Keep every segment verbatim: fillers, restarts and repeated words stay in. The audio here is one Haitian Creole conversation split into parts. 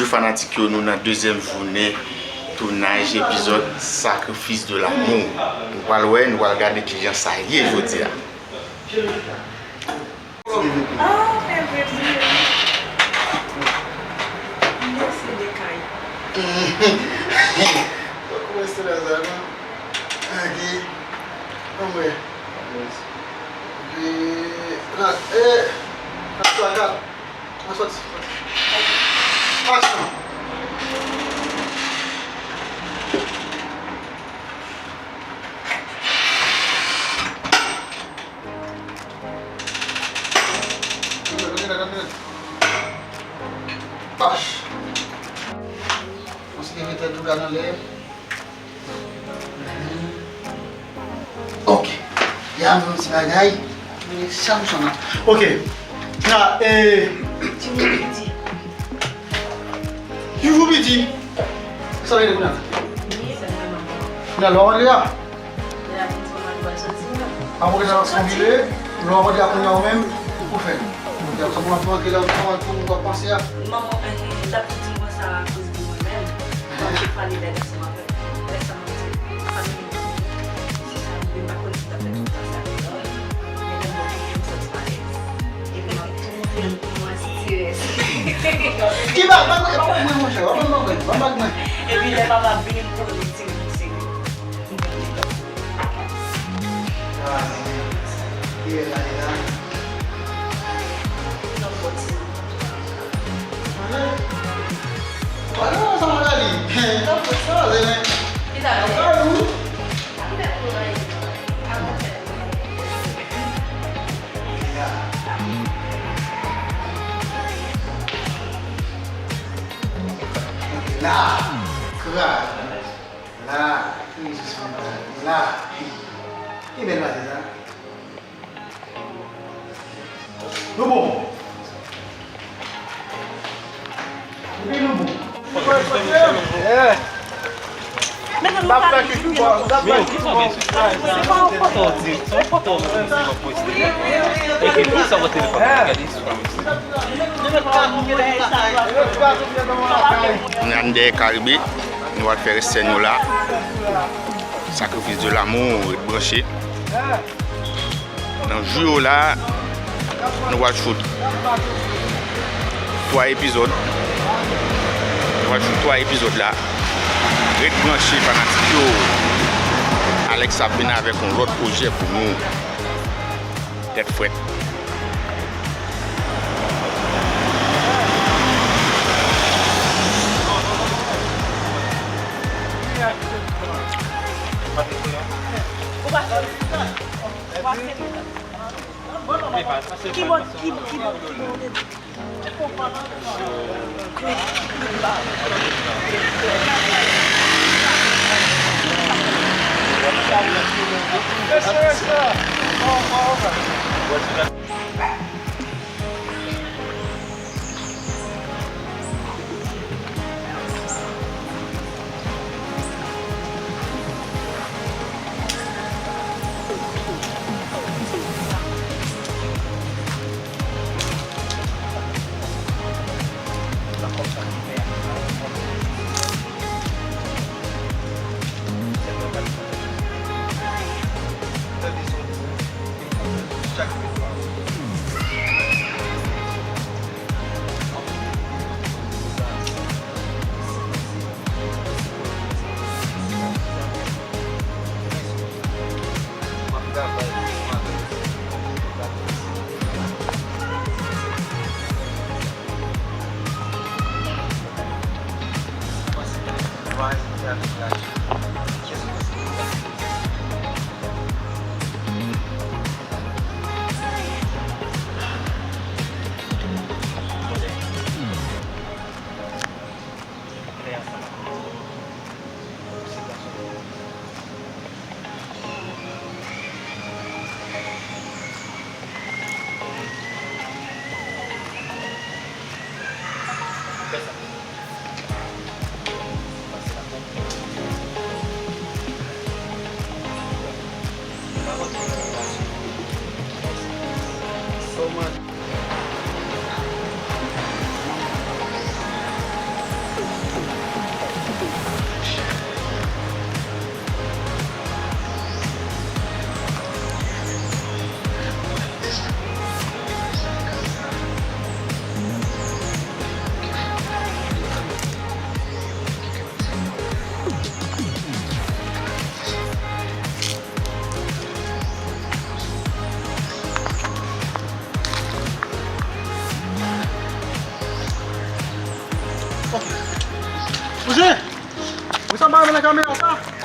Fanatik yo, nou nan dezyèm jounen tounaj epizòd Sacrifice de l'amour. Nou pral wè, nou pral gade kijan sa ye jodi a. Ah, men vre, vre. Mèsi, Dekay. Ou kòmanse la, sa, non? Ok. Anmwey. Eh, la, eh, la, twa, kat. An sòti, sòti. Aksyon! Pach! Yon sekirite tou gad anlè. Ok. Ya menm ti bagay. Men sa m sona. Ok. Na, eh. Jimmy piti. Joujou piti. Sa vle di kounye a? Wi, se mwen menm. Kounye a lè w ap rantre a? Lè a vin di mwen mari w al soti. Apre sa w ap konbile, lè w ap rantre a kounye a ou menm, ou fè l. Donk, sa pou w ap rantre la, w ap panse a. Manman, eh, l ap tou di m konsa akoz de mwen menm. Mwen te pale bèl ansanm avè l. Lè sa m ap di, fanmi m, si sa rive, m pa konn si m t ap fè tout tan sa deyò. Men lè m wè w vini, m santi m alèz. Epi m ap tou montre l pou mwen si ti rès. Ki ba, ba, ba, ba, mwen, monchè, ba, ba, ba, ba, ba, mwen. Epi lè papa vini, m kouri, m tire, m tire. M pran li. Ah, li la, li la. Nan pòt. Wala, sa mwen la li. Sa, sa, se men. Ki sa, sa, ou? La, kraz. La, ki jis konsa. La. Ki bèl bagay sa. Nou bon. Epi nou bon. Yo, ki sa w bezwen? Se pa yon foto w di, se yon foto w di w ap poste. Epi pou sa w telefòn nan gade sou fanmi. Nou ann dèyè Karibe, nou al fè rès sèn yo la. Sacrifice de l'amour, ret branche. Nan jou yo la, nou pral shoot twa epizòd. Nou pral shoot twa epizòd la. Ret branche fanatik yo. Alex ap vin avèk yon lòt pwojè pou nou. Tèt frèt. Ou pa Ki bò, ki, ki bò, ki bò w te di?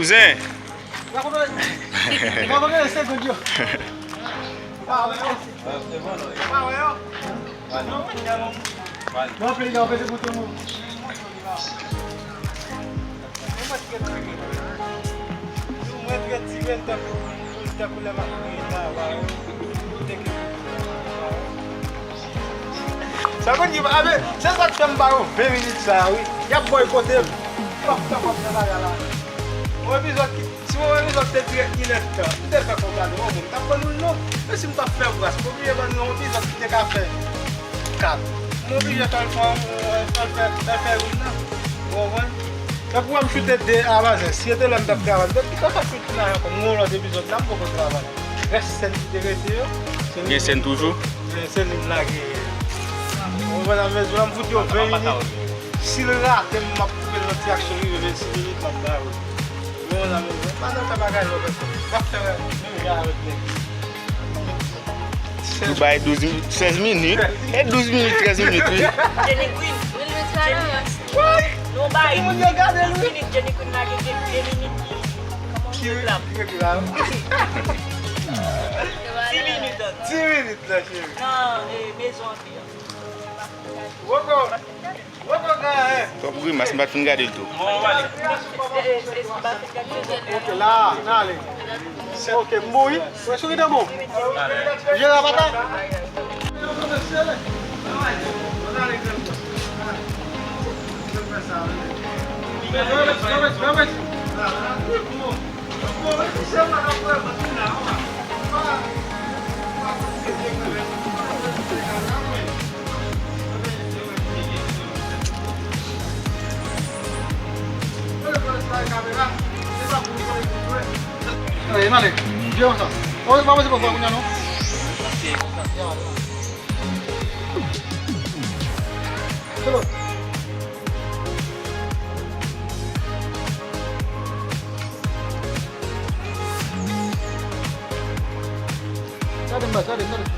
Kouzen. Sa konn ki, a, men, se sa k fè m ba yo ven minit sa a, wi. Y ap bòykote m. M p ap kapab nan bagay la. Yon epizòd ki, si yon epizòd te dire inèdtan, m te fè konsa devan moun, m t ap ban nou l non. Men si m t ap fè bras, m oblije ban nou yon epizòd ki te ka fè kat. M oblije fè l fè, fè, fè, fè, fè youn nan. Ou konprann? Tankou wè m choute de a maten, si se te lè m t ap travay, m t ap kite sa choute la ankò. M gen yon lòt epizòd la, m poko travay. Rès sèn ki te rete yo, se li. Gen sèn toujou? Se li m lage. Ou konprann, medam, medam, m fout yo ven minit. Si l rate m, m ap koupe l nan ti aksyon rive vennsis minit, m ap ba yo. Ou konprann, medam, medam, pa nan fè bagay lòt, m ap fè menm jan avèk nèg. Dubai, douz minit, sèz minit. E douz minit, trèz minit, wi. Jenny Queen. Jenny Queen. Nou bay. Moun yo gade l, wi. Jenny Queen lage de, de minit ki, kòman, ki reklame. Reklame. Ti minit, ti minit la, cheri. Nan, eh, mezon anpil. Woko. Woko, gade. Twòp grimas, m pa t fin gade l tou. Ok, la, n ale. Ok, m bon, wi. Wè, souri nan bon. Jere apata. Alè, n ale. Vye konsa. O, pa manje pòv la kounye a non. Se bon. Gade m, baz, gade m, gade m.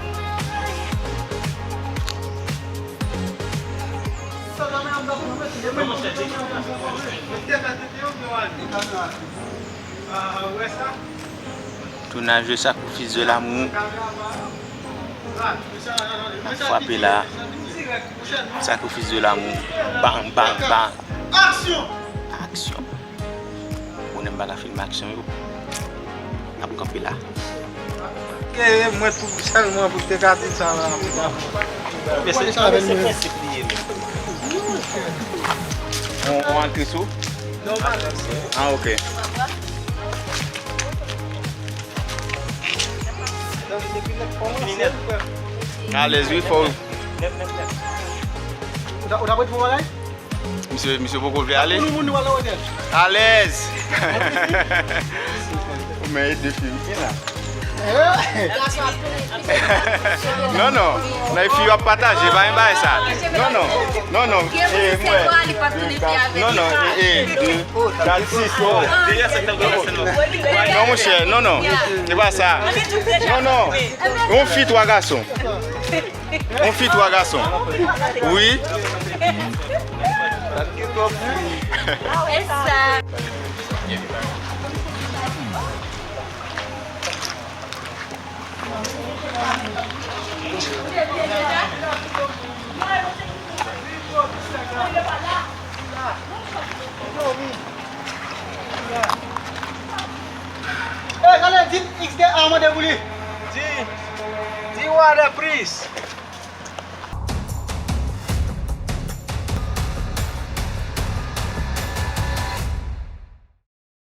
Tounaj de Sacrifice de l'amour ap frape la. Sacrifice de l'amour. Bang, bang, bang. Aksyon! Aksyon. Bonè m pa ka filme aksyon yo. N ap kanpe la. Ke mwen tou sèlman pou te ka di sa la. Men se, men se prensip li ye, men. On, on antre sou? Ah, ok. Alèz, wi, fò. Ou ta, ou ta prete pou bagay? Misye, misye poko vle ale. Pou nou moun nou ale otèl. Alèz. Ou men e de fi m gen la. Non, non. Nan fi yo ap pataje, pa yon bagay sa. Non, non. Non, non. Eh, mwen. Non, non. Eh, eh, de, kat, sis, oh. Non, monchè, non, non. Se pa sa. Non, non. Yon fi, twa gason. Yon fi, twa gason. Wi. Hey, gade, di X D A mande pou li. Di, di What a Priest.